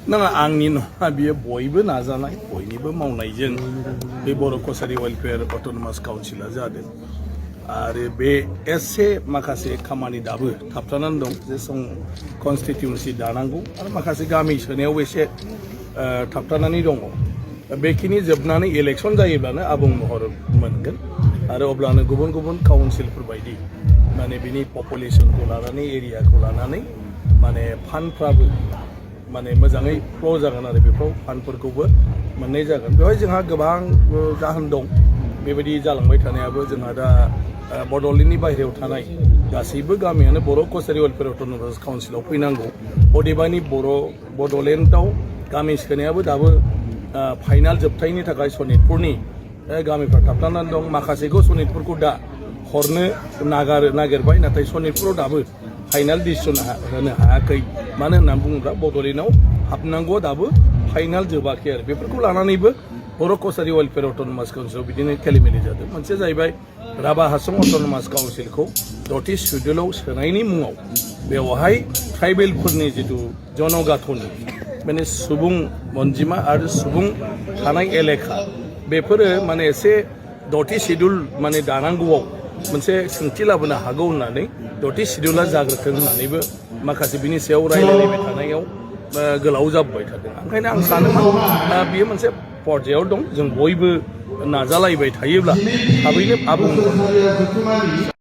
नङा आंनि नङा बियो बयबो नाजानाय बयनिबो मावनायजों बे बर' कसारि वेलफेयार अट'नमास काउन्सिला जादों आरो बे एसे माखासे खामानि दाबो थाबथानानै दं जे सं कनस्टिटिउन्सि दानांगौ आरो माखासे गामि सोनायावबो एसे थाबथानानै दङ बेखिनि जोबनानै इलेक्सन जायोब्लानो आबुं महर मोनगोन आरो अब्लानो गुबुन गुबुन काउन्सिलफोर बायदि माने बिनि पपुलेसनखौ लानानै एरियाखौ लानानै माने फान्डफ्राबो माने मोजाङै फ्ल' जागोन आरो बेफ्राव फान्डफोरखौबो मोननाय जागोन बेवहाय जोंहा गोबां जाहोन दं बेबायदि जालांबाय थानायाबो जोंहा दा बड'लेण्डनि बाहेरायाव थानाय गासैबो गामियानो बर' कसारि वेलफेयार अट'नमास काउन्सिलाव फैनांगौ अदेबानि बड'लेण्डआव गामि सोनायाबो दाबो फाइनाल जोबथायनि थाखाय सनितपुरनि गामिफ्रा थाबथानानै दं माखासेखौ सनितपुरखौ दा हरनो नागिरबाय नाथाय सनितपुराव दाबो फाइनाल डिसिसन होनो हायाखै मानो होननानै बुङोब्ला बड'लेण्डआव हाबनांगौ दाबो फाइनाल जोबाखै आरो बेफोरखौ लानानैबो बर' कसारि वेलफेयार अट'नमास काउन्सिलाव बिदिनो खेलिमेलि जादों मोनसे जाहैबाय राभा हासं अट'नमास काउन्सिलखौ 10थि सिडिउलाव सोनायनि मुङाव बेवहाय ट्राइबेलफोरनि जिथु जनगाथ'नि माने सुबुं अनजिमा आरो सुबुं थानाय एलेखा बेफोरो माने एसे 10थि सिडिउल माने दानांगौआव मोनसे सोंथि लाबोनो हागौ होननानै 10थि सिडिउला जाग्रोथों होननानैबो माखासे बिनि सायाव रायज्लायलायबाय थानायाव गोलाव जाबोबाय थादों ओंखायनो आं सानोमोन बियो मोनसे पर्यायाव दं जों बयबो नाजालायबाय थायोब्ला थाबैनो आबुं